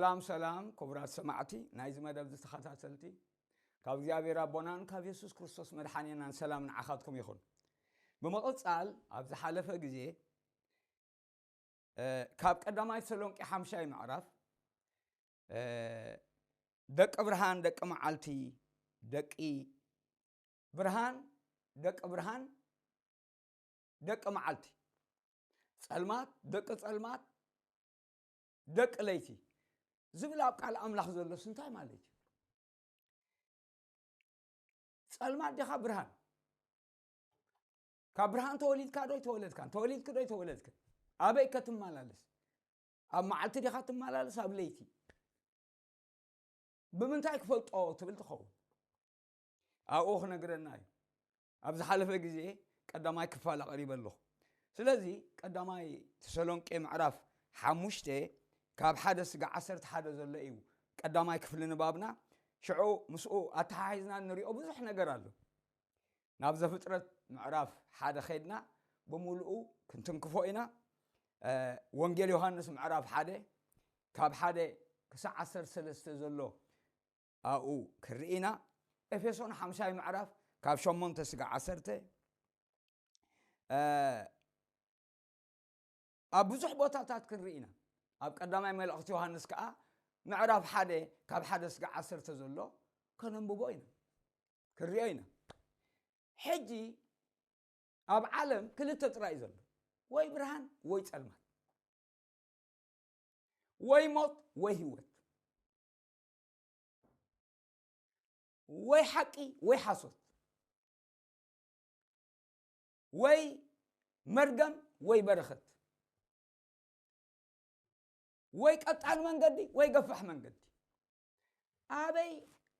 ሰላም ሰላም ክቡራት ሰማዕቲ ናይዚ መደብ ዝተኸታተልቲ፣ ካብ እግዚኣብሔር ኣቦናን ካብ የሱስ ክርስቶስ መድሓኒናን ሰላም ንዓኻትኩም ይኹን። ብምቕጻል ኣብ ዝሓለፈ ግዜ እ፣ ካብ ቀዳማይ ተሰሎንቄ ሓምሻይ ምዕራፍ እ፣ ደቂ ብርሃን ደቂ መዓልቲ፣ ደቂ ብርሃን ደቂ ብርሃን ደቂ መዓልቲ፣ ጸልማት ደቂ ጸልማት ደቂ ለይቲ ዝብል ኣብ ቃል ኣምላኽ ዘሎስ እንታይ ማለት እዩ? ጸልማት ዲኻ ብርሃን? ካብ ብርሃን ተወሊድካ ዶ ኣይተወለድካን? ተወሊድኪ ዶ ኣይተወለድክን? ኣበይ ከ ትመላለስ? ኣብ መዓልቲ ዲኻ ትመላለስ ኣብ ለይቲ? ብምንታይ ክፈልጦ ትብል ትኸውን? ኣብኡ ክነግረና እዩ። ኣብ ዝሓለፈ ግዜ ቀዳማይ ክፋል ኣቕሪበ ኣለኹ። ስለዚ ቀዳማይ ተሰሎንቄ ምዕራፍ ሓሙሽተ ካብ ሓደ ስጋ ዓሰርተ ሓደ ዘሎ እዩ ቀዳማይ ክፍሊ ንባብና። ሽዑ ምስኡ ኣተሓሒዝና እንሪኦ ብዙሕ ነገር ኣሎ። ናብ ዘፍጥረት ምዕራፍ ሓደ ኸድና ብምሉኡ ክንትንክፎ ኢና። እ፣ ወንጌል ዮሃንስ ምዕራፍ ሓደ ካብ ሓደ ክሳዕ ዓሰርተ ሰለስተ ዘሎ ኣብኡ ክንርኢ ኢና። ኤፌሶን ሓምሻይ ምዕራፍ ካብ ሸሞንተ ስጋ ዓሰርተ፣ እ፣ ኣብ ብዙሕ ቦታታት ክንርኢ ኢና። ኣብ ቀዳማይ መልእኽቲ ዮሃንስ ከኣ ምዕራፍ ሓደ ካብ ሓደ ስጋ ዓሰርተ ዘሎ ከነንብቦ ኢና፣ ክንሪኦ ኢና። ሕጂ ኣብ ዓለም ክልተ ጥራይ እዩ ዘሎ፣ ወይ ብርሃን ወይ ጸልማት፣ ወይ ሞት ወይ ህይወት፣ ወይ ሓቂ ወይ ሓሶት፣ ወይ መርገም ወይ በረኸት፣ ወይ ቀጣን መንገዲ ወይ ገፋሕ መንገዲ። ኣበይ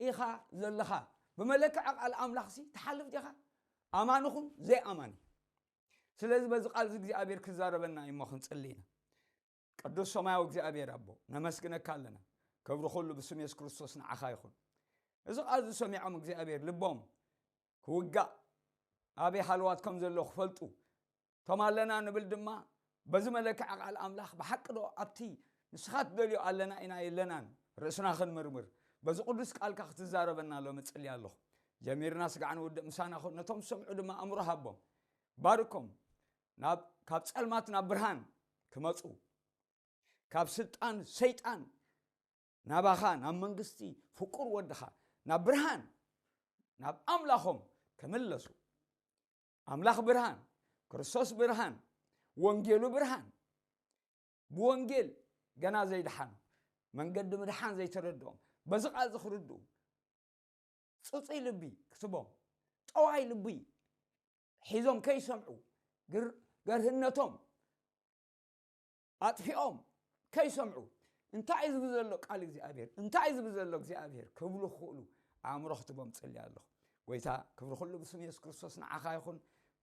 ኢኻ ዘለኻ? ብመለክዒ ቃል ኣምላኽሲ ትሓልፍ ዲኻ? ኣማኒ ኹን ዘይኣማኒ። ስለዚ በዚ ቃል እዚ እግዚኣብሔር ክዛረበና እዩ እሞ ክንጽሊ ኢና። ቅዱስ ሰማያዊ እግዚኣብሔር ኣቦ፣ ነመስግነካ ኣለና። ክብሪ ኩሉ ብስም የሱስ ክርስቶስ ንዓኻ ይኹን። እዚ ቃል እዚ ሰሚዖም እግዚኣብሔር ልቦም ክውጋእ፣ ኣበይ ሃለዋት ከም ዘሎ ክፈልጡ፣ እቶም ኣለና ንብል ድማ በዚ መለክዒ ቃል ኣምላኽ ብሓቂ ዶ ኣብቲ ንስኻ ትደልዮ ኣለና ኢና የለናን ርእስና ክንምርምር በዚ ቅዱስ ቃልካ ክትዛረበና ሎሚ እጽሊ ኣለኹ። ጀሚርና ስጋዕ ንውድእ ምሳና ኩን፣ ነቶም ዝሰምዑ ድማ ኣእምሮ ሃቦም፣ ባርኮም። ናብ፣ ካብ ጸልማት ናብ ብርሃን ክመጹ፣ ካብ ስልጣን ሰይጣን ናባኻ፣ ናብ መንግስቲ ፍቁር ወድኻ፣ ናብ ብርሃን፣ ናብ ኣምላኾም ክምለሱ። ኣምላኽ ብርሃን፣ ክርስቶስ ብርሃን፣ ወንጌሉ ብርሃን። ብወንጌል ገና ዘይደሓኑ፣ መንገዲ ምድሓን ዘይተረድኦም፣ በዚ ቃል እዚ ክርድኡ፣ ጽጹይ ልቢ ክትቦም፣ ጠዋይ ልቢ ሒዞም ከይሰምዑ፣ ግር-፣ ገርህነቶም ኣጥፊኦም ከይሰምዑ፣ እንታይ እዩ ዝብል ዘሎ ቃል እግዚኣብሔር? እንታይ እዩ ዝብል ዘሎ እግዚኣብሔር? ክብሉ ክኽእሉ ኣእምሮ ክትቦም ጽሊ ኣለኹ። ጎይታ፣ ክብሪ ኩሉ ብስም የሱስ ክርስቶስ ንዓኻ ይኹን።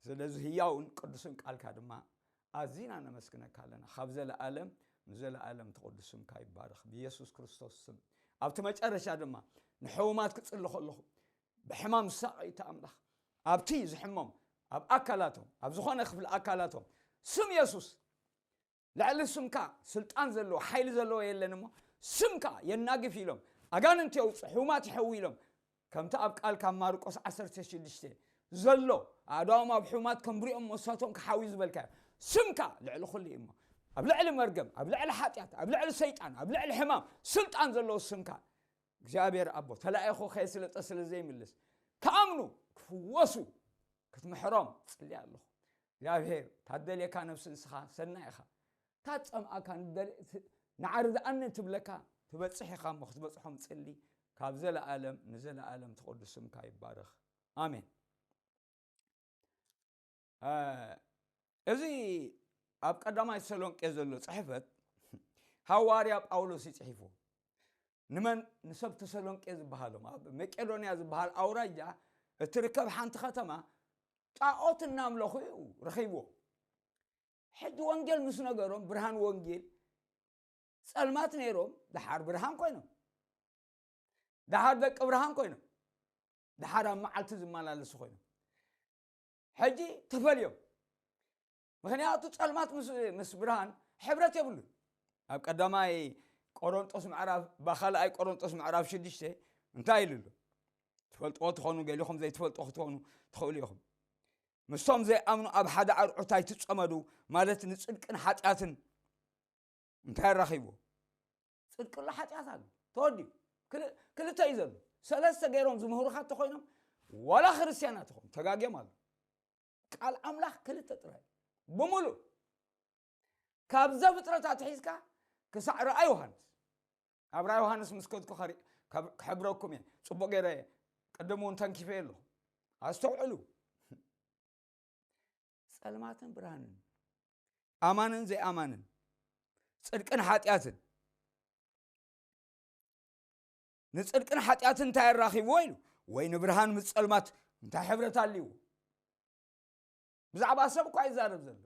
ስለዚ ህያውን ቅዱስን ቃልካ ድማ ኣዚና ነመስግነካ ኣለና። ካብ ዘለኣለም ንዘለኣለም እቲ ቅዱስ ስምካ ይባረኽ። ብየሱስ ክርስቶስ ስም። ኣብቲ መጨረሻ ድማ ንሕሙማት ክጽሊ ከለኹ፣ ብሕማም ዝሳቐዩ ኣምላኽ፣ ኣብቲ ዝሕሞም፣ ኣብ ኣካላቶም፣ ኣብ ዝኾነ ክፍሊ ኣካላቶም፣ ስም የሱስ፣ ልዕሊ ስምካ ስልጣን ዘለዎ፣ ሓይሊ ዘለዎ የለን እሞ፣ ስምካ የናግፍ ኢሎም፣ ኣጋንንቲ የውፅእ፣ ሕሙማት ይሕዊ ኢሎም፣ ከምቲ ኣብ ቃል ካብ ማርቆስ ዓሰርተ ሽዱሽተ ዘሎ፣ ኣእዳዎም ኣብ ሕሙማት ከንብርኦም እሞ፣ እሳቶም ክሓውዩ ዝበልካዮ፣ ስምካ ልዕሊ ኩሉ እዩ እሞ፣ ኣብ ልዕሊ መርገም፣ ኣብ ልዕሊ ሓጢኣት፣ ኣብ ልዕሊ ሰይጣን፣ ኣብ ልዕሊ ሕማም ስልጣን ዘለዎ ስምካ፣ እግዚኣብሔር ኣቦ፣ ተላኢኹ ከየስለጠ ስለ ዘይምልስ፣ ክኣምኑ፣ ክፍወሱ፣ ክትምሕሮም ጽሊ ኣለኹ። እግዚኣብሔር፣ ታደልየካ ነፍሲ ንስኻ ሰናይ ኢኻ። ታጸምኣካ ንደል-፣ ት-፣ ንዓርድኣኒ ትብለካ ትበጽሕ ኢኻ እሞ፣ ክትበጽሖም ጽሊ። ካብ ዘለኣለም ንዘለኣለም እቲ ቅዱስ ስምካ ይባረኽ። ኣሜን። እ፣ እዚ ኣብ ቀዳማይ ተሰሎንቄ ዘሎ ጽሕፈት ሃዋርያ ጳውሎስ እዩ ጽሒፍዎ። ንመን? ንሰብ ተሰሎንቄ ዝበሃሎም፣ ኣብ መቄዶንያ ዝበሃል ኣውራጃ እትርከብ ሓንቲ ከተማ ጣዖት እናምለኹ እዩ ረኺብዎ። ሕጂ ወንጌል ምስ ነገሮም፣ ብርሃን ወንጌል፣ ጸልማት ነይሮም፣ ደሓር ብርሃን ኮይኖም፣ ደሓር ደቂ ብርሃን ኮይኖም፣ ደሓር ኣብ መዓልቲ ዝመላለሱ ኮይኖም፣ ሕጂ ተፈልዮም። ምኽንያቱ ጸልማት ምስ፣ ምስ ብርሃን ሕብረት የብሉን። ኣብ ቀዳማይ ቆሮንጦስ ምዕራፍ፣ ብኻልኣይ ቆሮንጦስ ምዕራፍ ሽዱሽተ እንታይ ኢሉ ኣሎ? ትፈልጥዎ ትኾኑ፣ ገሊኹም ዘይትፈልጥዎ ክትኾኑ ትኽእሉ ኢኹም። ምስቶም ዘይኣምኑ ኣብ ሓደ ኣርዑት ኣይትጸመዱ፣ ማለት ንጽድቅን ሓጢኣትን እንታይ ኣራኺብዎ? ጽድቂ ኣሎ፣ ሓጢኣት ኣሎ። ተወዲኡ። ክል-፣ ክልተ እዩ ዘሎ። ሰለስተ ገይሮም ዝምህሩኻ እንተኾይኖም፣ ዋላ ክርስትያናት ይኹን፣ ተጋግዮም ኣሎ። ቃል ኣምላኽ ክልተ ጥራይ። ብምሉእ። ካብ ዘፍጥረት ኣትሒዝካ ክሳዕ ራእይ ዮሃንስ። ኣብ ራእይ ዮሃንስ ምስ ከድኩ ከሪ-፣ ካብ-፣ ክሕብረኩም እየ። ጽቡቕ ገይረ ቅድም እውን ተንኪፈ ኣለኹ። ኣስተውዕሉ። ጸልማትን ብርሃንን፣ ኣማንን ዘይኣማንን፣ ጽድቅን ሓጢኣትን። ንጽድቅን ሓጢኣትን እንታይ ኣራኺብዎ ኢሉ? ወይ ንብርሃን ምስ ጸልማት እንታይ ሕብረት ኣልዎ? ብዛዕባ ሰብ እኳ ይዛረብ ዘሎ።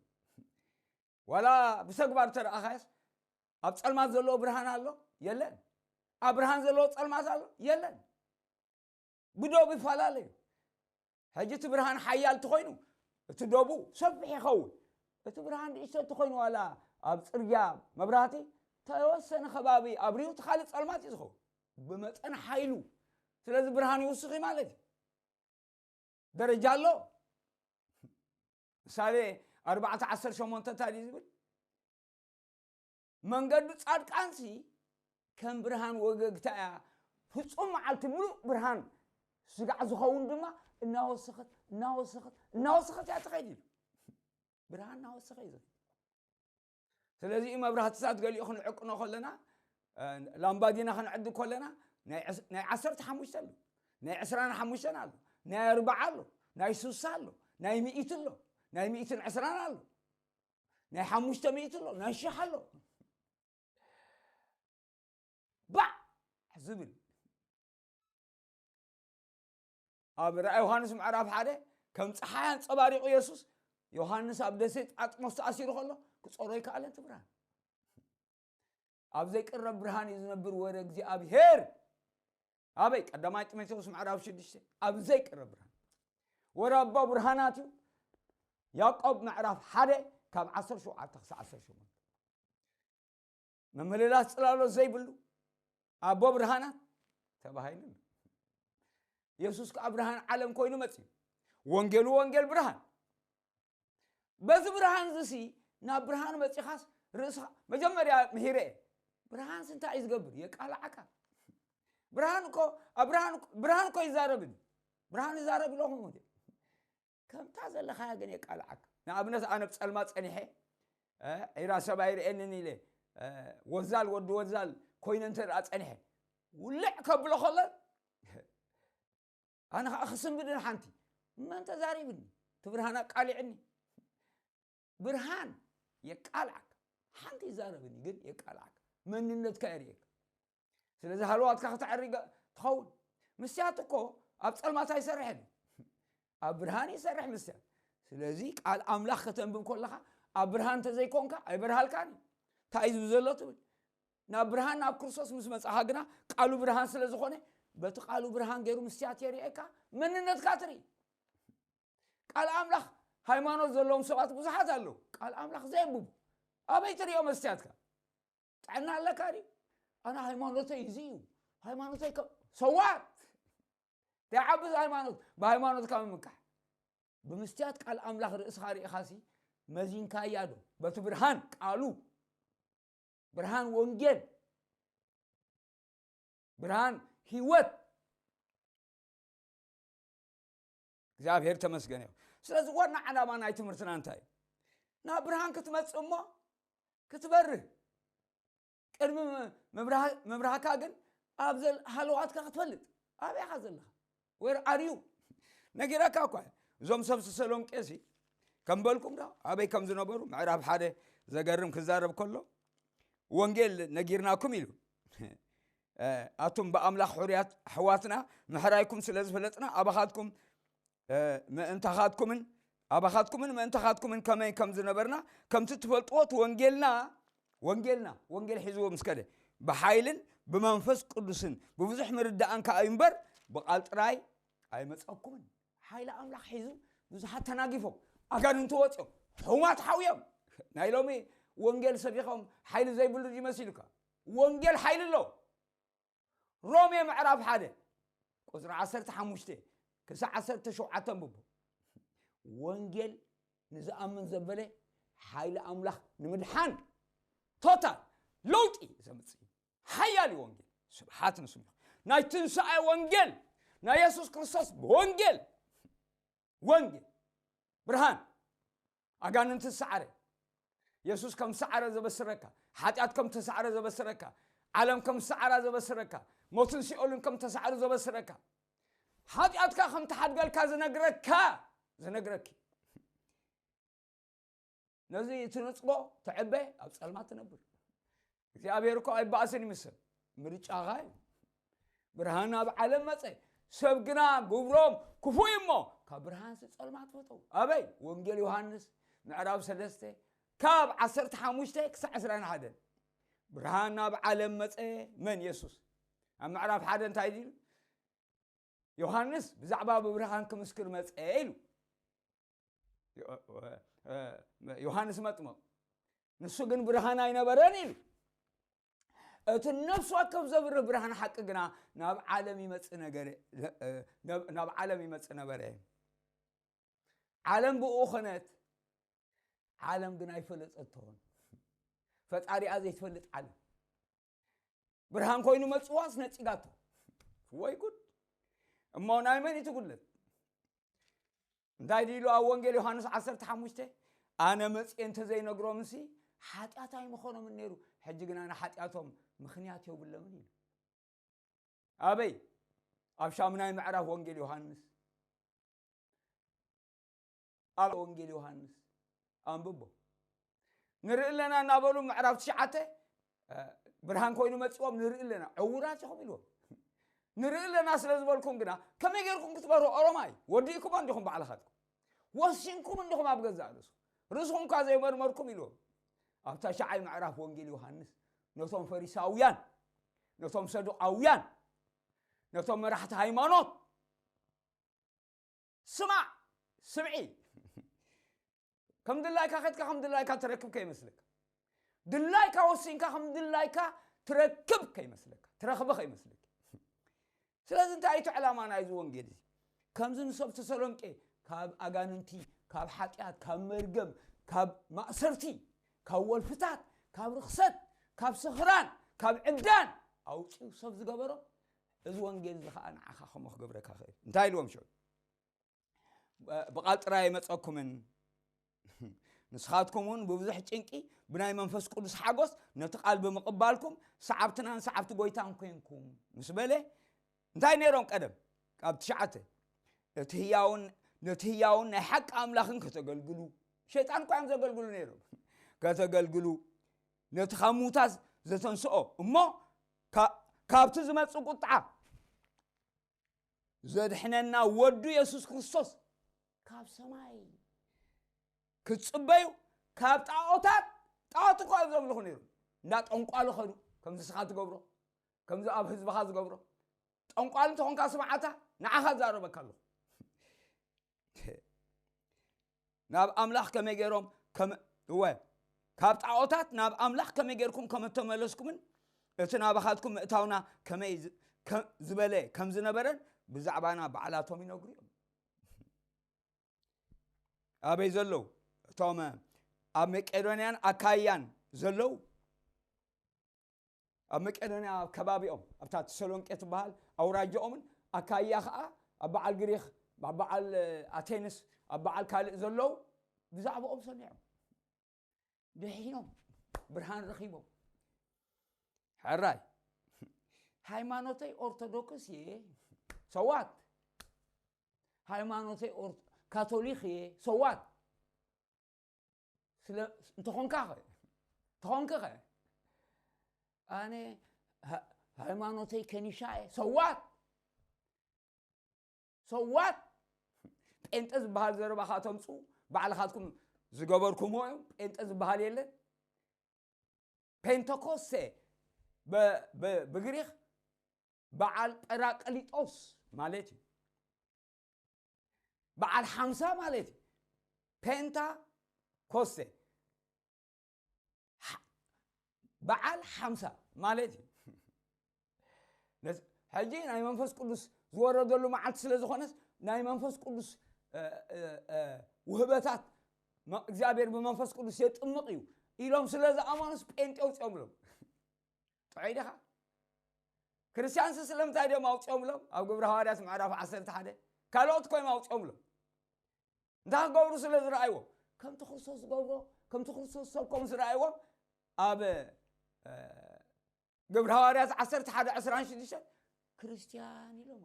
ዋላ ብተግባር ተረኣኻስ፣ ኣብ ጸልማት ዘለዎ ብርሃን ኣሎ? የለን። ኣብ ብርሃን ዘለዎ ጸልማት ኣሎ? የለን። ብዶብ ይፈላለዩ። ሕጂ እቲ ብርሃን ሓያል እንተኾይኑ፣ እቲ ዶቡ ሰፊሕ ይኸውን። እቲ ብርሃን ንእሽቶ እንተኾይኑ፣ ዋላ ኣብ ጽርግያ መብራህቲ፣ ተወሰነ ከባቢ ኣብሪሁ፣ እቲ ካልእ ጸልማት እዩ ዝኸውን። ብመጠን ሓይሉ። ስለዚ ብርሃን ይውስኽ እዩ ማለት እዩ። ደረጃ ኣሎ። ምሳሌ ኣርባዕተ ዓሰርተ ሸሞንተ እንታይ ድዩ ዝብል? መንገዱ ጻድቃንሲ ከም ብርሃን ወገግታ እያ። ፍጹም መዓልቲ ምሉእ ብርሃን ስጋዕ ዝኸውን ድማ እናወሰኸት፣ እናወሰኸት፣ እናወሰኸት እያ ትኸይድ ኢሉ። ብርሃን እናወሰኸ እዩ ዝኸይድ። ስለዚ መብራህትታት ገሊኡ ክንዕቅኖ ከለና፣ እ፣ ላምባዲና ክንዕድግ ከለና ናይ ዕስ-፣ ናይ ዓሰርተ ሓሙሽተ ኣሎ፣ ናይ ዕስራን ሓሙሽተን ኣሎ፣ ናይ ኣርባዓ ኣሎ፣ ናይ ስሳ ኣሎ፣ ናይ ሚእቲ ኣሎ፣ ናይ ሚእትን ዕስራን ኣሎ፣ ናይ ሓሙሽተ ሚእቲ ኣሎ፣ ናይ ሽሕ ኣሎ። ባዕ ዝብል ኣብ ራእይ ዮሃንስ ምዕራፍ ሓደ ከም ጸሓይ ኣንጸባሪቑ የሱስ ዮሃንስ ኣብ ደሴት ጳጥሞስ ተኣሲሩ ከሎ ክጸሮ ይከኣለን እቲ ብርሃን። ኣብ ዘይቅረብ ብርሃን እዩ ዝነብር ወረ እግዚኣብሔር። ኣበይ? ቀዳማይ ጢሞቴዎስ ምዕራፍ ሽዱሽተ፣ ኣብ ዘይቅረብ ብርሃን። ወረ ኣቦ ብርሃናት እዩ። ያዕቆብ ምዕራፍ ሓደ ካብ ዓሰርተ ሸውዓተ ክሳዕ ዓሰርተ ሸሞንተ። ምምልላስ ጽላሎት ዘይብሉ ኣቦ ብርሃናት ተባሂሉ ኣሎ። የሱስ ከኣ ብርሃን ዓለም ኮይኑ መጺኡ። ወንጌሉ ወንጌል ብርሃን። በዚ ብርሃን ዝሲ ናብ ብርሃን መጺኻስ ርእስኻ መጀመርያ ምሂረ እየ። ብርሃንስ እንታይ እዩ ዝገብር? የቃልዓካ። ብርሃን እኮ፣ ኣብ ብርሃን፣ ብርሃን እኮ ይዛረብን። ብርሃን ይዛረብ ኣለኹም ወዲ። ከምታ ዘለኻያ ግን የቃልዓካ። ንኣብነት ኣነ ብጸልማ ጸኒሐ፣ እ፣ ዒራ ሰብ ኣይርእየንን ኢለ፣ እ፣ ወዛል ወዲ ወዛል ኮይነ እንተ ደኣ ጸኒሐ፣ ውልዕ ከብሎ ከሎ፣ ኣነ ኸኣ ክስንብድን ሓንቲ፣ መን ተዛሪብኒ? እቲ ብርሃን ኣቃሊዕኒ። ብርሃን የቃልዓካ። ሓንቲ ይዛረብኒ ግን የቃልዓካ። መንነትካ የርእየካ። ስለዚ ሃለዋትካ ከተዕሪ ገ-፣ ትኸውን። መስትያት እኮ ኣብ ጸልማት ኣይሰርሕን እዩ። ኣብ ብርሃን ይሰርሕ መስትያት። ስለዚ ቃል ኣምላኽ ከተንብብ ከለኻ ኣብ ብርሃን እንተዘይኮንካ ኣይበርሃልካን እዩ። እንታይ እዩ ዝብል ዘሎ ትብል? ናብ ብርሃን ናብ ክርስቶስ ምስ መጻኻ ግና ቃሉ ብርሃን ስለ ዝኾነ በቲ ቃሉ ብርሃን ገይሩ መስትያት የርእየካ፣ መንነትካ ትርኢ። ቃል ኣምላኽ ሃይማኖት ዘለዎም ሰባት ብዙሓት ኣለዉ። ቃል ኣምላኽ ዘየንብቡ ኣበይ ትርእዮ መስትያትካ? ጥዕና ኣለካ ድዩ? ኣነ ሃይማኖተይ እዚ እዩ። ሃይማኖተይ ከ-፣ so what? እንታይ ዓቢ ሃይማኖት? ብሃይማኖትካ ምምካሕ። ብምስትያት ቃል ኣምላኽ ርእስኻ ርኢኻሲ መዚንካያ ዶ? በቲ ብርሃን ቃሉ፣ ብርሃን ወንጌል፣ ብርሃን ህይወት። እግዚኣብሔር ተመስገን እዩ። ስለዚ ዋና ዓላማ ናይ ትምህርትና እንታይ እዩ? ናብ ብርሃን ክትመጽእ እሞ ክትበርህ። ቅድሚ ምብራህ-፣ ምብራህካ ግን ኣብ ዘል-፣ ሃለዋትካ ክትፈልጥ። ኣበይ ኢኻ ዘለኻ? Where are you? ነጊረካ እኳ እየ። እዞም ሰብ ተሰሎንቄሲ ከም በልኩም ዶ ኣበይ ከም ዝነበሩ ምዕራፍ ሓደ ዘገርም ክዛረብ ከሎ ወንጌል ነጊርናኩም ኢሉ። እ፣ ኣቱም ብኣምላኽ ሕሩያት ኣሕዋትና ምሕራይኩም ስለ ዝፈለጥና ኣባኻትኩም፣ እ፣ ምእንታኻትኩምን ኣባኻትኩምን ምእንታኻትኩምን ከመይ ከም ዝነበርና ከምቲ ትፈልጥዎ እቲ ወንጌልና፣ ወንጌልና፣ ወንጌል ሒዝዎ ምስ ከደ ብሓይልን ብመንፈስ ቅዱስን ብብዙሕ ምርዳእን ከኣ እዩ እምበር ብቓል ጥራይ ኣይመጸኩምን። ሓይሊ ኣምላኽ ሒዙ ብዙሓት ተናጊፎም፣ ኣጋንንቲ ወጺኦም፣ ሕሙማት ሓውዮም። ናይ ሎሚ ወንጌል ሰቢኾም ሓይሊ ዘይብሉ ድዩ መሲሉካ? ወንጌል ሓይሊ ኣለዎ። ሮሜ ምዕራፍ ሓደ ቁፅሪ ዓሰርተ ሓሙሽተ ክሳብ ዓሰርተ ሸውዓተ ኣንብቦ። ወንጌል ንዝኣምን ዘበለ ሓይሊ ኣምላኽ ንምድሓን ቶታል ለውጢ ዘምፅእ ሓያል እዩ ወንጌል። ስብሓት ንስሙ። ናይ ትንሳኤ ወንጌል፣ ናይ የሱስ ክርስቶስ ወንጌል፣ ወንጌል ብርሃን፣ ኣጋንንቲ ዝሰዓረ፣ የሱስ ከም ዝሰዓረ ዘበስረካ፣ ሓጢኣት ከም ተሰዓረ ዘበስረካ፣ ዓለም ከም ዝሰዓራ ዘበስረካ፣ ሞትን ሲኦልን ከም ተሰዓሩ ዘበስረካ፣ ሓጢኣትካ ከም ተሓድገልካ ዝነግረካ፣ ዝነግረኪ። ነዚ ትነጽጎ፣ ትዕበ፣ ኣብ ጸልማት ትነብር። እግዚኣብሔር እኮ ኣይበኣስን ይምሰል። ምርጫኻ እዩ። ብርሃን ናብ ዓለም መጸ። ሰብ ግና ግብሮም ክፉእ እዩ እሞ፣ ካብ ብርሃንሲ ጸልማት ፈተው። ኣበይ? ወንጌል ዮሃንስ ምዕራፍ ሰለስተ ካብ ዓሰርተ ሓሙሽተ ክሳዕ ዕስራን ሓደን። ብርሃን ናብ ዓለም መጸ። መን? የሱስ። ኣብ ምዕራፍ ሓደ እንታይ ኢሉ? ዮሃንስ ብዛዕባ ብብርሃን ክምስክር መጸ ኢሉ። ዮ-፣ ዮሃንስ መጥምቕ። ንሱ ግን ብርሃን ኣይነበረን ኢሉ። እቲ ነፍሲ ወከፍ ዘብርህ ብርሃን ሓቂ ግና ናብ ዓለም ይመጽእ ነበረ፣ ናብ ዓለም ይመጽእ ነበረ። ዓለም ብኡ ኾነት፣ ዓለም ግን ኣይፈለጠቶን። ፈጣሪኣ ዘይትፈልጥ ዓለም። ብርሃን ኮይኑ መጽዋስ ነጺጋቶ። ወይ ጉድ! እሞ ናይ መን እዩ እቲ ጉድለት? እንታይ ድዩ ኢሉ ኣብ ወንጌል ዮሃንስ ዓሰርተ ሓሙሽተ፣ ኣነ መጽየ እንተዘይነግሮምሲ ሓጢኣት ኣይምኾኖምን ነይሩ፣ ሕጂ ግና ንሓጢኣቶም ምኽንያት የብሎምን ኢሉ። ኣበይ? ኣብ ሻሙናይ ምዕራፍ ወንጌል ዮሃንስ። ኣብ ወንጌል ዮሃንስ ኣንብቦ። ንርኢ ኣለና እናበሉ ምዕራፍ ትሽዓተ፣ እ፣ ብርሃን ኮይኑ መጺኦም ንርኢ ኣለና፣ ዕዉራት ኢኹም ኢልዎም። ንርኢ ኣለና ስለ ዝበልኩም ግና ከመይ ጌርኩም ክትበርሁ? ኦሮማይ ወዲእኩም እንዲኹም ባዕልኻትኩም። ወሲንኩም እንዲኹም ኣብ ገዛእ ርእስኹም። ርእስኹም እኳ ዘይመርመርኩም ኢልዎም። ኣብ ታሽዓይ ምዕራፍ ወንጌል ዮሃንስ ነቶም ፈሪሳውያን፣ ነቶም ሰዱቃውያን፣ ነቶም መራሕቲ ሃይማኖት ስማዕ፣ ስምዒ። ከም ድላይካ ከድካ ከም ድላይካ ትረክብ ከይመስለካ። ድላይካ ወሲንካ ከም ድላይካ ትረክብ ከይመስለካ፣ ትረኽበ ከይመስለካ። ስለዚ እንታይ እቲ ዕላማ ናይዚ ወንጌል እዚ? ከምዚ ንሰብ ተሰሎንቄ ካብ ኣጋንንቲ፣ ካብ ሓጢኣት፣ ካብ መርገም፣ ካብ ማእሰርቲ፣ ካብ ወልፍታት፣ ካብ ርኽሰት፣ ካብ ስኽራን፣ ካብ ዕብዳን ኣውፂኡ ሰብ ዝገበሮ፣ እዚ ወንጌል እዚ ኸዓ ንዓኻ ከምኡ ክገብረካ ኽእል። እንታይ ኢልዎም ሽዑ? ብ-፣ ብቓል ጥራይ ኣይመጸኩምን። ንስኻትኩም እውን ብብዙሕ ጭንቂ ብናይ መንፈስ ቅዱስ ሓጎስ ነቲ ቃል ብምቕባልኩም ሰዓብትናን ሰዓብቲ ጎይታን ኮንኩም ምስ በለ፣ እንታይ ነይሮም ቀደም? ካብ ትሽዓተ፣ ነቲ ህያውን፣ ነቲ ህያውን ናይ ሓቂ ኣምላኽን ከተገልግሉ፣ ሸይጣን እኳ እዮም ዘገልግሉ ነይሮም። ከተገልግሉ፣ ነቲ ካብ ምዉታት ዘተንስኦ እሞ ካ-፣ ካብቲ ዝመጽእ ቁጥዓ ዘድሕነና ወዱ የሱስ ክርስቶስ ካብ ሰማይ ክትጽበዩ፣ ካብ ጣዖታት፣ ጣዖት እኮ እዮም ዘምልኹ ነይሩ። እንዳ ጠንቋሉ ኸዱ፣ ከምዚ ስኻ ትገብሮ፣ ከምዚ ኣብ ህዝብኻ ዝገብሮ። ጠንቋል እንተኾንካ ስምዓታ፣ ንዓኻ ዛረበካ ኣለኹ። ናብ ኣምላኽ ከመይ ገይሮም ከም-፣ እወ፣ ካብ ጣዖታት ናብ ኣምላኽ ከመይ ገይርኩም ከም እተመለስኩምን እቲ ናባኻትኩም ምእታውና ከመይ ዝ-፣ ከ-፣ ዝበለ ከም ዝነበረን ብዛዕባና ባዕላቶም ይነግሩ እዮም። ኣበይ ዘለዉ? እቶም ኣብ መቄዶንያን ኣካይያን ዘለዉ፣ ኣብ መቄዶንያ ኣብ ከባቢኦም፣ ኣብታ ተሰሎንቄ ትበሃል ኣውራጃኦምን ኣካይያ ኸዓ ኣብ በዓል ግሪኽ፣ ኣብ በዓል፣ እ፣ ኣቴንስ፣ ኣብ በዓል ካልእ ዘለዉ ብዛዕባኦም ሰሚዖም። ድሒኖም፣ ብርሃን ረኺቦም። ሕራይ፣ ሃይማኖተይ ኦርቶዶክስ እየ፣ ሰዋት። ሃይማኖተይ ኦር-፣ ካቶሊክ እየ፣ ሰዋት። ስለ፣ እንተኾንካ ኸ? እንተኾንክ ኸ? ኣነ ሃ-፣ ሃይማኖተይ ከኒሻ እየ፣ ሰዋት። ሰዋት። ጴንጠ ዝበሃል ዘረባ ኸኣ ተምጽኡ፣ ባዕልኻትኩም ዝገበርኩምዎ እዮም። ጴንጠ ዝበሃል የለን። ፔንተኮስቴ ብ-፣ ብ-፣ ብግሪኽ በዓል ጳራቅሊጦስ ማለት እዩ። በዓል ሓምሳ ማለት እዩ። ፔንታ ኮስቴ። ሓ-፣ በዓል ሓምሳ ማለት እዩ። ነዚ ሕጂ ናይ መንፈስ ቅዱስ ዝወረደሉ መዓልቲ ስለ ዝኾነስ ናይ መንፈስ ቅዱስ እ፣ እ፣ እ፣ ውህበታት መ- እግዚኣብሔር ብመንፈስ ቅዱስ የጥምቕ እዩ ኢሎም ስለ ዝኣመኑስ ጴንጤ ኣውፅኦምሎም። ጥዑይ ዲኻ? ክርስቲያንስ ስለምንታይ ድዮም ኣውፅኦምሎም? ኣብ ግብሪ ሃዋርያት ምዕራፍ ዓሰርተ ሓደ ካልኦት ኮይም ኣውፅኦምሎም። እንታይ ክገብሩ ስለ ዝረኣይዎም? ከምቲ ክርስቶስ ዝገብሮ፣ ከምቲ ክርስቶስ ዝሰብኮም ዝረኣይዎም ኣብ እ፣ ግብሪ ሃዋርያት ዓሰርተ ሓደ ዕስራን ሽዱሽተን ክርስቲያን ኢሎሞ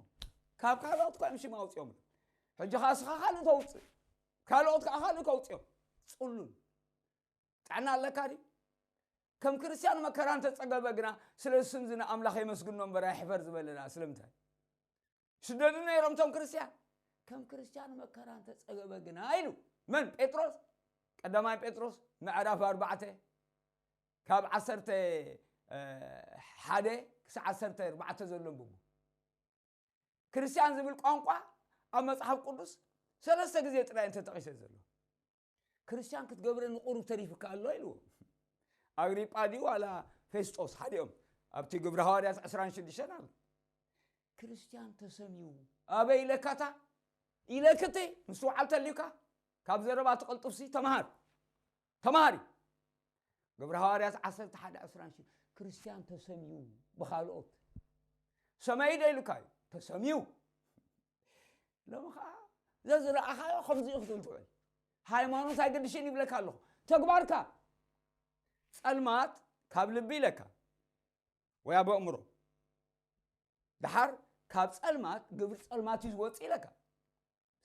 ካብ ካልኦት ኮይም ሽም ኣውፅኦም። ሕጂ ከዓ እስኻ ካልእ ተውፅእ፣ ካልኦት ከዓ ካልእ ከውፅኦም። ፅሉል ጥዕና ኣለካ ድዩ? ከም ክርስቲያን መከራ እንተፀገበ ግና ስለ ስም ዝና ኣምላኽ የመስግኖ እምበር ኣይሕፈር ዝበለና ስለምንታይ? ስደዱ ነይሮም እቶም ክርስቲያን። ከም ክርስቲያን መከራ እንተፀገበ ግና ኢሉ መን? ጴጥሮስ። ቀዳማይ ጴጥሮስ ምዕራፍ ኣርባዕተ ካብ ዓሰርተ ሓደ ክሳብ ዓሰርተ ኣርባዕተ ዘሎ ንብቡ። ክርስቲያን ዝብል ቋንቋ ኣብ መጽሓፍ ቅዱስ ሰለስተ ግዜ ጥራይ እንተጠቒሰ ዘሎ። ክርስቲያን ክትገብረኒ ቁሩብ ተሪፍካ ኣሎ ኢልዎ። ኣግሪጳ ድዩ ዋላ ፌስጦስ ሓዲኦም ኣብቲ ግብሪ ሃዋርያት ዕስራን ሽዱሽተን ኣሎ። ክርስቲያን ተሰምዩ ኣበይ ኢለካታ ኢለክቲ ምስትውዓል ተልዩካ ካብ ዘረባ ትቕልጥፍሲ ተምሃር ተምሃሪ ግብሪ ሃዋርያት ዓሰርተ ሓደ ዕስራን ሽዱሽተ ክርስቲያን ተሰምዩ ብኻልኦት ሰማይ ዶ ኢሉካ እዩ ተሰምዩ ሎሚ ከዓ ዘዝረኣኻዮ ከምዚ እዩ ክትብል ትውዕል ሃይማኖት ኣይገድሽን ይብለካ ኣለኹ ተግባርካ ጸልማት ካብ ልቢ ኢለካ ወይ ኣብ ኣእምሮ ደሓር ካብ ጸልማት ግብሪ ጸልማት እዩ ዝወፅእ ኢለካ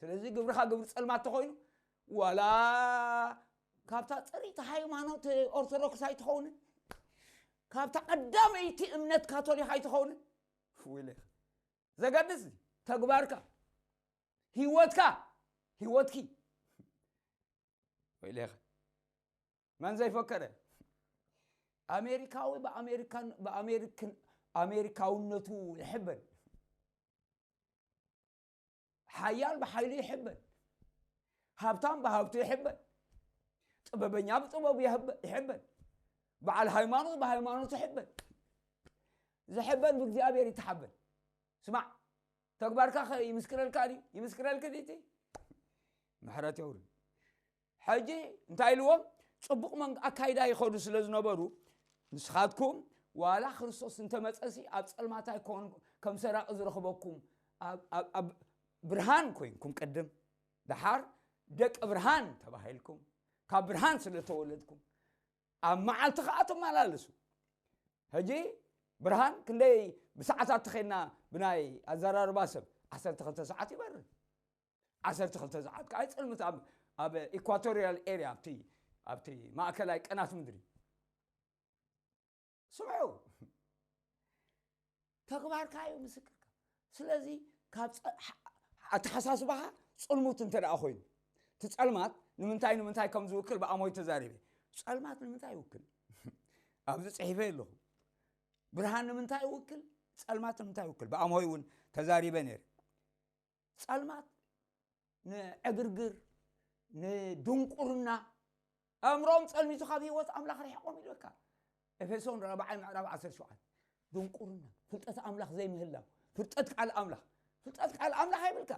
ስለዚ ግብርኻ ግብሪ ጸልማት ተኾይኑ ዋላ ካብታ ፅሪት ሃይማኖት ኦርቶዶክስ ኣይትኸውን ካብታ ቀዳመይቲ እምነት ካቶሊክ ኣይትኸውን ኢለካ ዘገድስ ተግባርካ ህይወትካ ህይወትኪ ወይሌኻ መን ዘይፈከረ ኣሜሪካዊ ብኣሜሪካን ብኣሜሪክን ኣሜሪካውነቱ ይሕበን ሓያል ብሓይሉ ይሕበን ሃብታም ብሃብቱ ይሕበን ጥበበኛ ብጥበቡ ይሕበን በዓል ሃይማኖት ብሃይማኖቱ ይሕበን ዝሕበን ብእግዚኣብሔር ይተሓበን ስማዕ ተግባርካ ከ ይምስክረልካ ድዩ ይምስክረልክ ድዩ ምሕረት የውርድ ሕጂ እንታይ ኢልዎም ጽቡቕ መንግ ኣካይዳ ይኸዱ ስለ ዝነበሩ ንስኻትኩም ዋላ ክርስቶስ እንተመጸሲ ኣብ ጸልማት ኣይኮን ከም ሰራቂ ዝረኽበኩም ኣብ- ኣብ- ኣብ ብርሃን ኮይንኩም ቅድም ደሓር ደቂ ብርሃን ተባሂልኩም ካብ ብርሃን ስለ ተወለድኩም ኣብ መዓልቲ ከዓ ትመላለሱ ሕጂ ብርሃን ክንደይ ብሰዓታት ተኸድና ብናይ ኣዘራርባ ሰብ ዓሰርተ ክልተ ሰዓት ይበርህ ዓሰርተ ክልተ ሰዓት ከዓ ይፅልምት ኣብ ኣብ ኢኳቶሪያል ኤሪያ ኣብቲ ኣብቲ ማእከላይ ቀናት ምድሪ ስምዑ ተግባርካ እዩ ምስክርካ ስለዚ ካብ ኣተሓሳስባኻ ፅልሙት እንተ ደኣ ኮይኑ እቲ ፀልማት ንምንታይ ንምንታይ ከም ዝውክል ብኣሞይ ተዛሪበ ፀልማት ንምንታይ ይውክል ኣብዚ ፅሒፈ ኣለኹ ብርሃን ንምንታይ ይውክል ፀልማት ንምንታይ ይውክል ብኣሞይ እውን ተዛሪበ ነይረ ጸልማት ንዕግርግር ንድንቁርና ኣእምሮኦም ጸልሚቱ ካብ ህይወት ኣምላኽ ርሕቆም ኢልካ ኤፌሶን ራብዓይ ምዕራፍ ዓሰርተ ሸውዓተ ድንቁርና ፍልጠት ኣምላኽ ዘይምህላው ፍልጠት ቃል ኣምላኽ ፍልጠት ቃል ኣምላኽ ኣይብልካ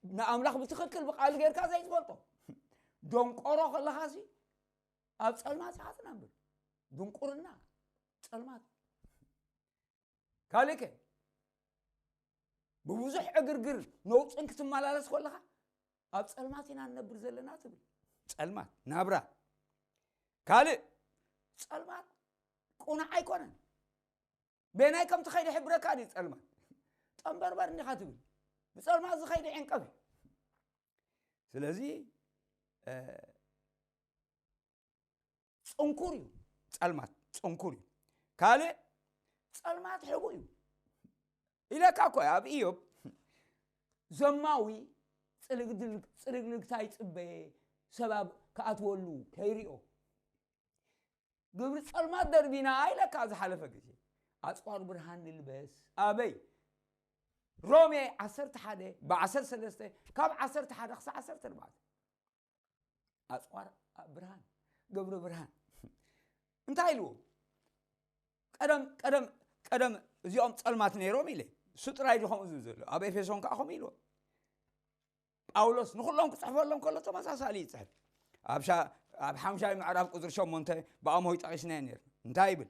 ንኣምላኽ ብትኽክል ብቃሉ ጌርካ ዘይትፈልጦ ደንቆሮ ከለኻሲ ኣብ ጸልማት ኢኻ ትነብር ድንቁርና ጸልማት ካልእከ ብብዙሕ ዕግርግር ነውፅን ክትመላለስ ከለኻ ኣብ ፀልማት ኢና ንነብር ዘለና ትብል ፀልማት ናብራ ካልእ ፀልማት ቁኑዕ ኣይኮነን ቤናይ ከም ትኸይድ ሕብረካ ድዩ ፀልማት ጠንበርበር እንዲኻ ትብል ብፀልማት ዝኸይድ ዕንቀፍ እዩ ስለዚ ፅንኩር እዩ ጸልማት ጽንኩር እዩ ካልእ ጸልማት ሕቡ እዩ ኢለካ እኮ ኣብ ኢዮብ ዘማዊ ጽልግልግታ ይጽበ ሰባብ ክኣትወሉ ከይሪኦ ግብሪ ጸልማት ደርቢና ኢለካ ዝሓለፈ ግዜ ኣጽዋር ብርሃን ንልበስ ኣበይ ሮሜ ዓሰርተ ሓደ ብ ዓሰርተ ሰለስተ ካብ ዓሰርተ ሓደ ክሳብ ዓሰርተ ኣርባዕተ ኣጽዋር ብርሃን ገብረ ብርሃን እንታይ ኢልዎ ቀደም ቀደም ቀደም እዚኦም ጸልማት ነይሮም ኢለ። እሱ ጥራይ ድዩ ከምኡ ዝብል ዘሎ? ኣብ ኤፌሶን ከዓ ከምኡ ኢልዎ። ጳውሎስ ንኹሎም ክጽሕፈሎም ከሎ ተመሳሳሊ ይጽሕፍ። ኣብ ሻ- ኣብ ሓምሻይ ምዕራፍ ቁጽሪ ሸሞንተ ብኣምሆይ ጠቒስናዮ ነይርና። እንታይ ይብል?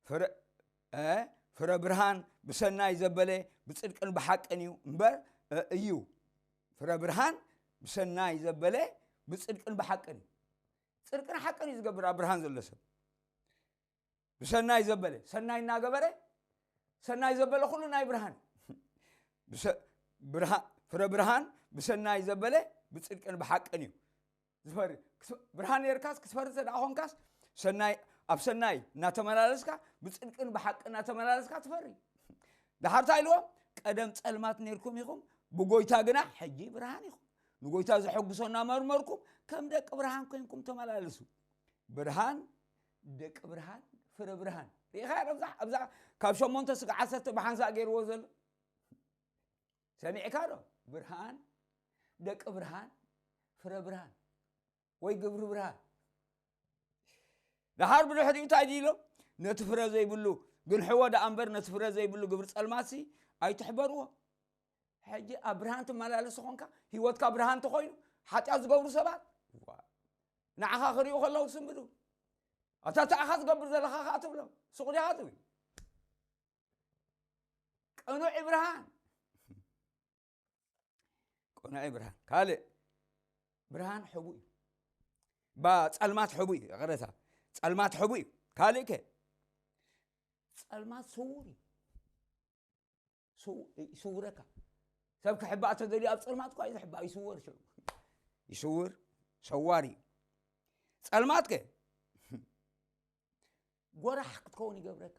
ፍረ እ፣ ፍረ ብርሃን ብሰናይ ዘበለ ብጽድቅን ብሓቅን እዩ እምበር፣ እ፣ እዩ። ፍረ ብርሃን ብሰናይ ዘበለ ብጽድቅን ብሓቅን እዩ። ጽድቅን ሓቅን እዩ ዝገብር ኣብ ብርሃን ዘሎ ሰብ። ብሰናይ ዘበለ፣ ሰናይ እናገበረ፣ ሰናይ ዘበለ ኩሉ ናይ ብርሃን። ብሰ- ብርሃ- ፍረ ብርሃን ብሰናይ ዘበለ ብጽድቅን ብሓቅን እዩ ዝፈሪ። ክስ- ብርሃን ነርካስ ክትፈሪ እንተ ደኣ ኾንካስ፣ ሰናይ ኣብ ሰናይ እናተመላለስካ፣ ብጽድቅን ብሓቂ እናተመላለስካ ትፈሪ። ደሓር እንታይ ኢልዎም? ቀደም ጸልማት ነርኩም ኢኹም፣ ብጎይታ ግና ሕጂ ብርሃን ኢኹም። ንጎይታ ዘሐጉሶ እናመርመርኩም ከም ደቂ ብርሃን ኮይንኩም ተመላለሱ። ብርሃን፣ ደቂ ብርሃን፣ ፍረ ብርሃን። ርኢኻ ዶ ኣብዛ ኣብዛ ካብ ሸሞንተ ስጋ ዓሰርተ ብሓንሳእ ገይርዎ ዘሎ? ሰሚዕካ ዶ? ብርሃን፣ ደቂ ብርሃን፣ ፍረ ብርሃን ወይ ግብሪ ብርሃን። ደሓር ብድሕሪኡ እንታይ ድዩ ኢሎም? ነቲ ፍረ ዘይብሉ ግንሕዎ ደኣ እምበር ነቲ ፍረ ዘይብሉ ግብሪ ጸልማትሲ ኣይትሕበርዎ። ሕጂ ኣብ ብርሃን ትመላለስ ኾንካ፣ ህይወትካ ብርሃን ተኾይኑ፣ ሓጢኣት ዝገብሩ ሰባት፣ ዋ፣ ንዓኻ ክርእዩ ከለዉ ስንብዱ። ኣታ፣ እታ ኢኻ ዝገብር ዘለኻ ኸኣ ትብሎም። ሱቕ ዲኻ ትብል? ቅኑዕ ብርሃን። ቅኑዕ ብርሃን። ካልእ ብርሃን ሕቡእ እዩ። ባ-፣ ጸልማት ሕቡእ እዩ። ይቕረታ። ጸልማት ሕቡእ እዩ። ካልእ ከ? ጸልማት ስዉር እዩ። ስው-፣ ይስውረካ። ሰብ ክሕባእ ተደልዩ ኣብ ጸልማት እኳ እዩ ዝሕባእ። ይስወር ሽዑ። ይስውር፣ ሰዋር እዩ። ጸልማት ከ? ጎራሕ ክትከውን ይገብረካ።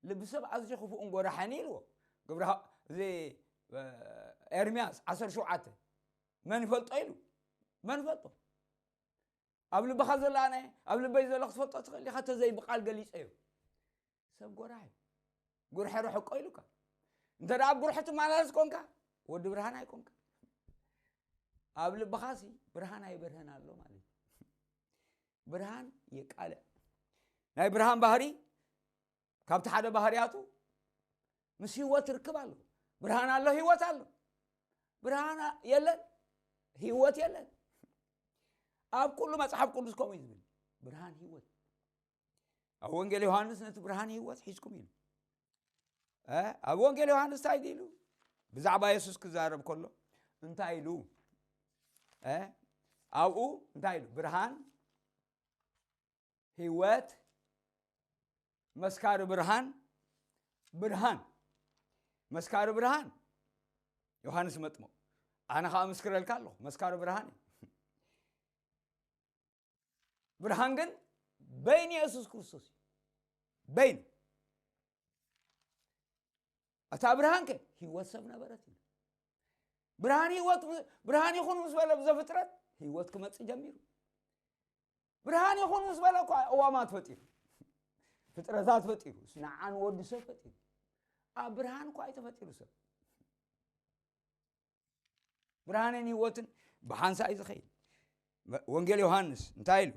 ልቢ ሰብ ኣዝዩ ክፉእን ጎራሕን ኢልዎ። ግብረ ሃ- እዚ፣ እ፣ ኤርምያስ ዓሰርተ ሸውዓተ። መን ይፈልጦ ኢሉ? መን ይፈልጦ? ኣብ ልብኻ ዘሎ ኣነ፣ ኣብ ልበይ ዘሎ ክትፈልጦ ትኽእል ኢኻ፣ ተዘይ ብቓል ገሊጸዮ። ሰብ ጎራሕ እዩ። ጉርሐ ርሕቆ ኢሉካ። እንተ ደኣ ኣብ ጉርሐ ትመላለስ ኮንካ፣ ወዲ ብርሃን ኣይኮንካ። ኣብ ልብኻሲ ብርሃን ኣይበርህን ኣሎ ማለት እዩ። ብርሃን የቃልዕ። ናይ ብርሃን ባህሪ፣ ካብቲ ሓደ ባህርያቱ ምስ ህይወት ርክብ ኣሎ። ብርሃን ኣሎ፣ ህይወት ኣሎ። ብርሃን የለን፣ ህይወት የለን። ኣብ ኩሉ መጽሓፍ ቅዱስ ከምኡ እዩ ዝብል። ብርሃን ህይወት። ኣብ ወንጌል ዮሃንስ ነቲ ብርሃን ህይወት ሒዝኩም ኢሉ። እ፣ ኣብ ወንጌል ዮሃንስ እንታይ ኢሉ? ብዛዕባ የሱስ ክዛረብ ከሎ እንታይ ኢሉ? እ፣ ኣብኡ እንታይ ኢሉ? ብርሃን፣ ህይወት፣ መስካሪ ብርሃን፣ ብርሃን፣ መስካሪ ብርሃን ዮሃንስ መጥምቕ። ኣነ ኸኣ ምስክረልካ ኣለኹ፣ መስካሪ ብርሃን እዩ። ብርሃን ግን በይን የሱስ ክርስቶስ እዩ። በይን። እታ ብርሃን ከ ህይወት ሰብ ነበረት እዩ። ብርሃን ህይወት ም-፣ ብርሃን ይኹን ምስ በለ ብዘፍጥረት ህይወት ክመጽእ ጀሚሩ። ብርሃን ይኹን ምስ በለ እኳ እዋማት ፈጢሩ። ፍጥረታት ፈጢሩ። ንዓን ወዲ ሰብ ፈጢሩ። ኣብ ብርሃን እኳ እዩ ተፈጢሩ ሰብ። ብርሃንን ህይወትን ብሓንሳእ እዩ ዝኸይድ። መ-፣ ወንጌል ዮሃንስ እንታይ ኢሉ?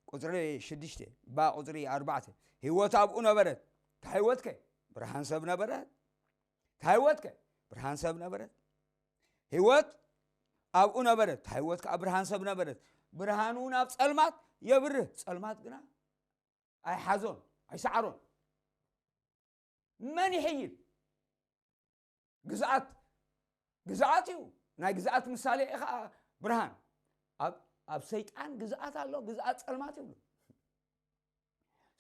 ቁጽሪ ሽዱሽተ፣ ባ ቁጽሪ ኣርባዕተ፣ ህይወት ኣብኡ ነበረት። እታ ህይወት ከ ብርሃን ሰብ ነበረት። እታ ህይወት ከ ብርሃን ሰብ ነበረት። ህይወት ኣብኡ ነበረት። እታ ህይወት ከኣ ብርሃን ሰብ ነበረት። ብርሃኑ ናብ ጸልማት የብርህ፣ ጸልማት ግና ኣይሓዞን፣ ኣይሰዓሮን። መን ይሕይል? ግዝኣት፣ ግዝኣት እዩ። ናይ ግዝኣት ምሳሌ እዩ ኸዓ ብርሃን። ኣብ፣ ኣብ ሰይጣን ግዝኣት ኣሎ፣ ግዝኣት ጸልማት ይብሉ።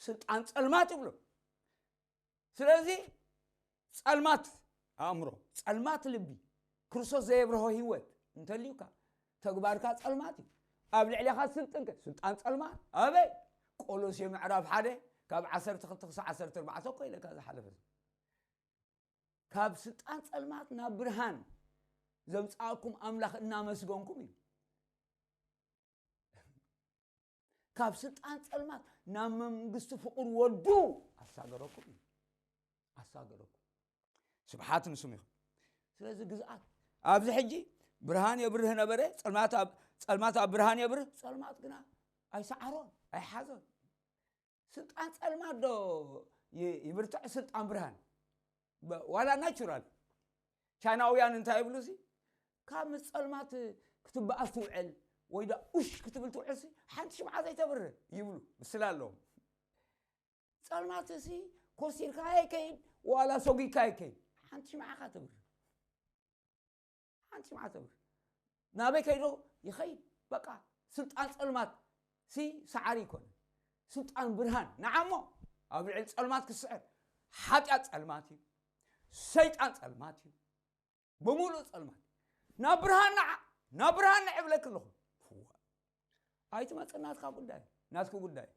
ስልጣን ጸልማት ይብሉ። ስለዚ ጸልማት ኣእምሮ፣ ጸልማት ልቢ፣ ክርስቶስ ዘየብርሆ ህይወት እንተልዩካ፣ ተግባርካ ጸልማት እዩ። ኣብ ልዕሌኻ ዝስልጥንከ ስልጣን ጸልማት ኣበይ? ቆሎሴ ምዕራፍ ሓደ ካብ ዓሰርተ ክልተ ክሳብ ዓሰርተ ኣርባዕተ እኮ ኢለካ ዝሓለፈ። ካብ ስልጣን ጸልማት ናብ ብርሃን ዘምጻእኩም ኣምላኽ እናመስገንኩም እዩ። ካብ ስልጣን ጸልማት ናብ መንግስቲ ፍቑር ወዱ ኣሳገረኩም እዩ። ኣሳገረኩም። ስብሓት ንስሙ ይኹን። ስለዚ ግዝኣት ኣብዚ ሕጂ ብርሃን የብርህ ነበረ፣ ጸልማት ኣብ፣ ጸልማት ኣብ ብርሃን የብርህ፣ ጸልማት ግና ኣይሰዓሮን፣ ኣይሓዞን። ስልጣን ጸልማት ዶ ይ- ይብርትዕ ስልጣን ብርሃን? በ- ዋላ ናቹራል ቻይናውያን እንታይ ይብሉ ሲ ካብ ምስ ጸልማት ክትበኣስ ትውዕል ወይ ዳ ኡሽ ክትብል ትውዕል ሲ ሓንቲ ሽምዓ ዘይተብርህ ይብሉ ምስላ ኣለዎም። ጸልማት ሲ ኮሲርካ ኣይከይድ ዋላ ሶጊካ ኣይከይድ ሓንቲ ሽምዓኻ ትብርህ ሓንቲ ሽምዓ ተብር ናበይ ከይዶ ይኸይድ በቃ ስልጣን ጸልማት ሲ ሰዓሪ ይኮነ ስልጣን ብርሃን ንዓሞ ኣብ ልዕሊ ጸልማት ክስዕር ሓጢኣት ጸልማት እዩ ሰይጣን ጸልማት እዩ ብምሉእ ጸልማት ናብ ብርሃን ንዓ ናብ ብርሃን ንዕብለክ ኣለኹ ኣይትመጽእ ናትካ ጉዳይ ናትኩ ጉዳይ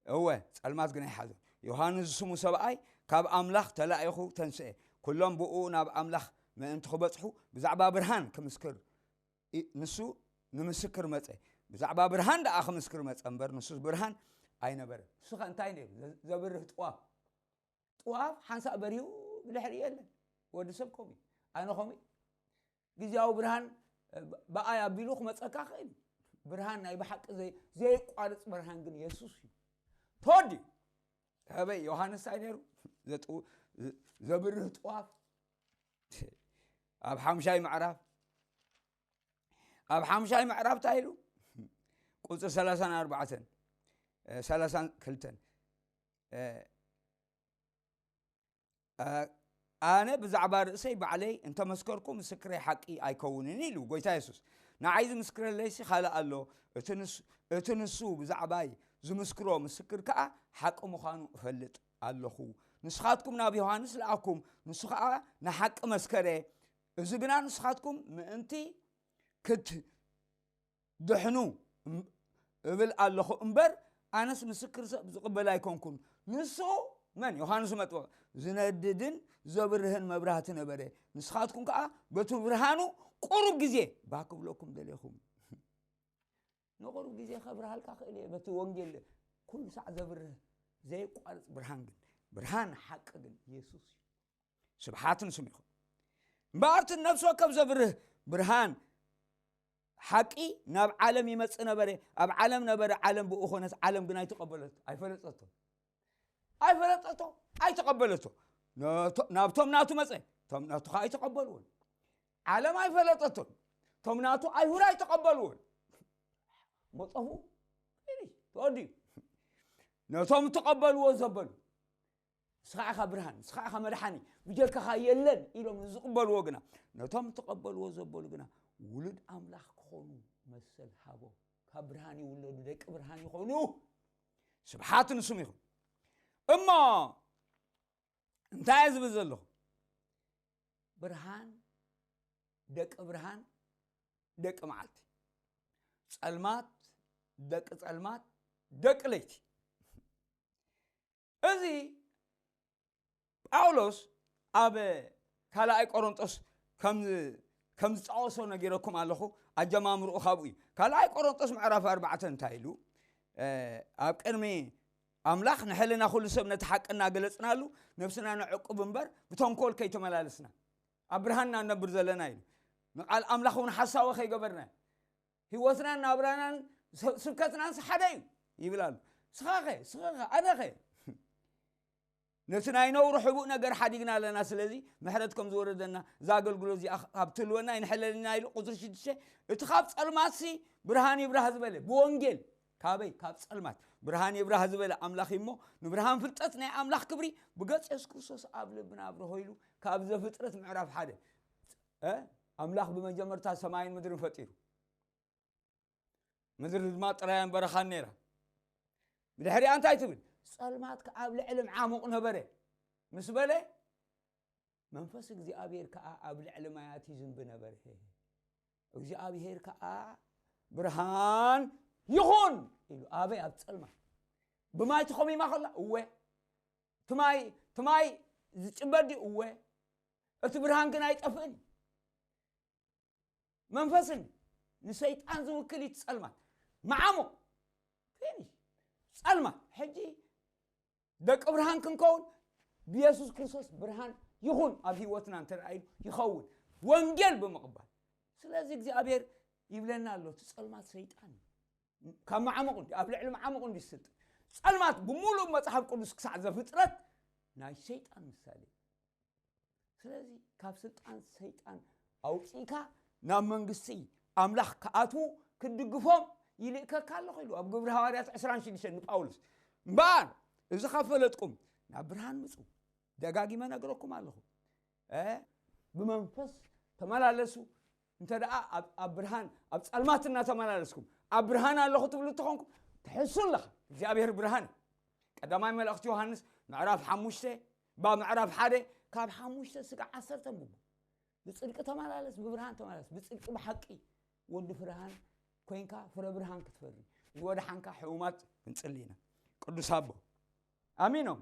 እወ ጸልማት ግን ኣይሓዞ ዮሃንስ ዝስሙ ሰብኣይ ካብ ኣምላኽ ተላኢኹ ተንስኤ ኩሎም ብኡ ናብ ኣምላኽ ምእንቲ ክበጽሑ ብዛዕባ ብርሃን ክምስክር ንሱ ንምስክር መጸ ብዛዕባ ብርሃን ደኣ ክምስክር መጸ እምበር ንሱስ ብርሃን ኣይነበረ ንሱ እንታይ ነይሩ ዘብርህ ጥዋፍ ጥዋፍ ሓንሳእ በሪሁ ብድሕሪ የለን ወዲ ሰብ ከምኡ ኣነ ከምኡ ግዜያዊ ብርሃን ብኣይ ኣቢሉ ክመፀካ ክእል ብርሃን ናይ ብሓቂ ዘይቋርፅ ብርሃን ግን የሱስ እዩ ተወዲ ከበይ ዮሃንስ እንታይ ነይሩ ዘብርህ ጥዋፍ ኣብ ሓምሻይ ምዕራፍ ኣብ ሓምሻይ ምዕራፍ እንታይ ኢሉ ቁፅሪ ሰላሳን ኣርባዕተን ሰላሳን ክልተን ኣነ ብዛዕባ ርእሰይ ባዕለይ እንተመስከርኩ ምስክረይ ሓቂ ኣይከውንን ኢሉ ጎይታ የሱስ ንዓይ ዝምስክረለይሲ ካልእ ኣሎ እቲ ንሱ ብዛዕባይ ዝምስክሮ ምስክር ከኣ ሓቂ ምዃኑ እፈልጥ ኣለኹ ንስኻትኩም ናብ ዮሃንስ ለኣኩም ንሱ ከኣ ንሓቂ መስከረ እዚ ግና ንስኻትኩም ምእንቲ ክትድሕኑ እብል ኣለኹ እምበር ኣነስ ምስክር ሰብ ዝቕበል ኣይኮንኩን ንሱ መን ዮሃንስ መጥምቕ ዝነድድን ዘብርህን መብራህቲ ነበረ ንስኻትኩም ከዓ በቲ ብርሃኑ ቁሩብ ግዜ ባክብለኩም ደሌኹም ንቁሩብ ግዜ ከብርሃልካ ክእል እየ በቲ ወንጌል ኩሉ ሳዕ ዘብርህ ዘየቋርፅ ብርሃን ግን ብርሃን ሓቂ ግን የሱስ እዩ ስብሓት ንስም ይኹን እምበኣር እቲ ነፍሲ ወከፍ ዘብርህ ብርሃን ሓቂ ናብ ዓለም ይመጽእ ነበረ ኣብ ዓለም ነበረ ዓለም ብኡ ኮነት ዓለም ግን ኣይተቐበለቶ ኣይፈለጠቶ ኣይፈለጠቶ ኣይተቐበለቶ ናብቶም ናቱ መጸ እቶም ናቱ ከዓ ኣይተቐበልዎን ዓለም ኣይፈለጠቶን እቶም ናቱ ኣይሁድ ኣይተቐበልዎን መጠፉ ተወዲዩ ነቶም ተቐበልዎ ዘበሉ ንስኻ ኢኻ ብርሃን ንስኻ ኢኻ መድሓኒ ብጀካኻ የለን ኢሎም ንዝቕበልዎ ግና ነቶም ተቐበልዎ ዘበሉ ግና ውሉድ ኣምላኽ ክኾኑ መሰል ሃቦ ካብ ብርሃን ይውለዱ ደቂ ብርሃን ይኾኑ ስብሓት ንስም ይኹን እሞ እንታይ እየ ዝብል ዘለኹ ብርሃን ደቂ ብርሃን ደቂ መዓልቲ ጸልማት ደቂ ጸልማት ደቂ ለይቲ እዚ ጳውሎስ ኣብ ካልኣይ ቆሮንጦስ ከም ዝጠቐሶ ነጊረኩም ኣለኹ ኣጀማምርኡ ካብኡ እዩ ካልኣይ ቆሮንጦስ ምዕራፍ ኣርባዕተ እንታይ ኢሉ ኣብ ቅድሚ ኣምላኽ ንሕልና ኩሉ ሰብ ነቲ ሓቂ እናገለጽናሉ ነብስና ንዕቁብ እምበር ብተንኮል ከይተመላለስና ኣብ ብርሃንና ነብር ዘለና ኢሉ ንቃል ኣምላኽ እውን ሓሳዊ ከይገበርና ህይወትናን ናብራናን ስብከትናን ሓደ እዩ ይብል ኣሎ ስኻኸ ስኻኸ ኣነኸ ነቲ ናይ ነውሩ ሕቡእ ነገር ሓዲግና ኣለና ስለዚ ምሕረት ከም ዝወረደና እዛ ኣገልግሎት እዚኣ ካብ ትልወና ይንሕለልና ኢሉ ቁፅሪ ሽዱሽተ እቲ ካብ ፀልማትሲ ብርሃን ይብራህ ዝበለ ብወንጌል ካበይ ካብ ፀልማት ብርሃን ይብራህ ዝበለ ኣምላኽ እሞ ንብርሃን ፍልጠት ናይ ኣምላኽ ክብሪ ብገጽ የሱስ ክርስቶስ ኣብ ልብና ኣብርሆ ኢሉ ካብ ዘፍጥረት ምዕራፍ ሓደ ኣምላኽ ብመጀመርታ ሰማይን ምድርን ፈጢሩ ምድሪ ድማ ጥራያን በረኻን ነይራ ብድሕሪኣ እንታይ ትብል ጸልማት ከኣ ኣብ ልዕሊ ዓሙቕ ነበረ ምስ በለ መንፈስ እግዚኣብሔር ከኣ ኣብ ልዕሊ ማያት ይዝንቢ ነበረ እግዚኣብሔር ከኣ ብርሃን ይኹን ኢሉ ኣበይ ኣብ ጸልማት ብማይ ተኾሚማ ከላ እወ ትማይ ትማይ ዝጭበድ እወ እቲ ብርሃን ግን ኣይጠፍእን መንፈስን ንሰይጣን ዝውክል እዩ ጸልማት መዓሙቕ ፊኒሽ ጸልማት ሕጂ ደቂ ብርሃን ክንከውን ብየሱስ ክርስቶስ ብርሃን ይኹን ኣብ ህይወትና እንተረኣዩ ይኸውን ወንጌል ብምቕባል ስለዚ እግዚኣብሔር ይብለና ኣሎ እቲ ጸልማት ሰይጣን እዩ ካብ መዓሙቕ እንዲ ኣብ ልዕሊ መዓሙቕ እንዲ ዝስልጥን፣ ጸልማት ብምሉእ መጽሓፍ ቅዱስ ክሳዕ ዘፍጥረት ናይ ሰይጣን ምሳሌ። ስለዚ ካብ ስልጣን ሰይጣን ኣውፂእካ ናብ መንግስቲ ኣምላኽ ክኣትዉ ክድግፎም ይልእከካ ኣለኹ ኢሉ ኣብ ግብሪ ሃዋርያት ዕስራን ሽዱሽተን ንጳውሎስ። እምበኣር እዚ ካብ ፈለጥኩም ናብ ብርሃን ምፁ። ደጋጊመ ነግረኩም ኣለኹ። እ? ብመንፈስ ተመላለሱ። እንተ ደኣ ኣብ ኣብ ብርሃን ኣብ ጸልማት እናተመላለስኩም ኣብ ብርሃን ኣለኹ ትብሉ እንተኾንኩም ትሕሱ ኣለኻ። እግዚኣብሔር ብርሃን እዩ። ቀዳማይ መልእኽቲ ዮሃንስ ምዕራፍ ሓሙሽተ ባ ምዕራፍ ሓደ ካብ ሓሙሽተ ስጋዕ ዓሰርተ ኣንብቡ። ብጽድቂ ተመላለስ፣ ብብርሃን ተመላለስ። ብጽድቂ ብሓቂ ወዲ ብርሃን ኮይንካ ፍረ ብርሃን ክትፈሪ ዝወድሓንካ ሕሙማት ክንጽሊ ኢና። ቅዱስ ኣቦ ኣሚኖም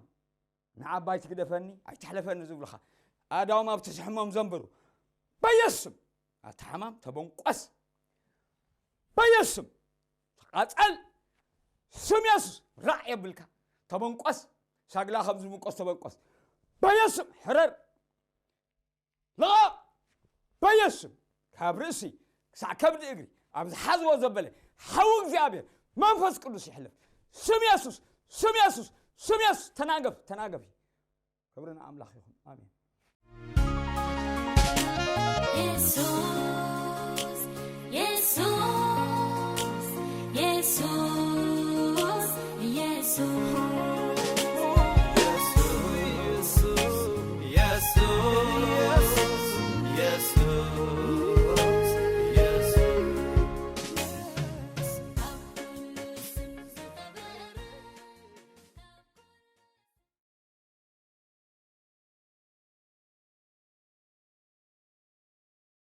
ንዓባይ ትግደፈኒ ኣይትሕለፈኒ ዝብሉኻ ኣዳዎም ኣብቲ ዝሕሞም ዘንብሩ በየስም ኣቲ ሓማም ተበንቆስ በየስም ተቃጸል ስም የሱስ ራዕ የብልካ ተበንቆስ ሳግላ ከም ዝብንቆስ ተበንቆስ በየስም ሕረር ልቓቕ በየስም ካብ ርእሲ ክሳዕ ከብዲ እግሪ ኣብ ዝሓዝዎ ዘበለ ሓዊ እግዚኣብሔር መንፈስ ቅዱስ ይሕልፍ ስም የሱስ ስም የሱስ ስም የሱስ ተናገፍ ተናገፊ ክብሪ ንኣምላኽ ይኹን ኣሜን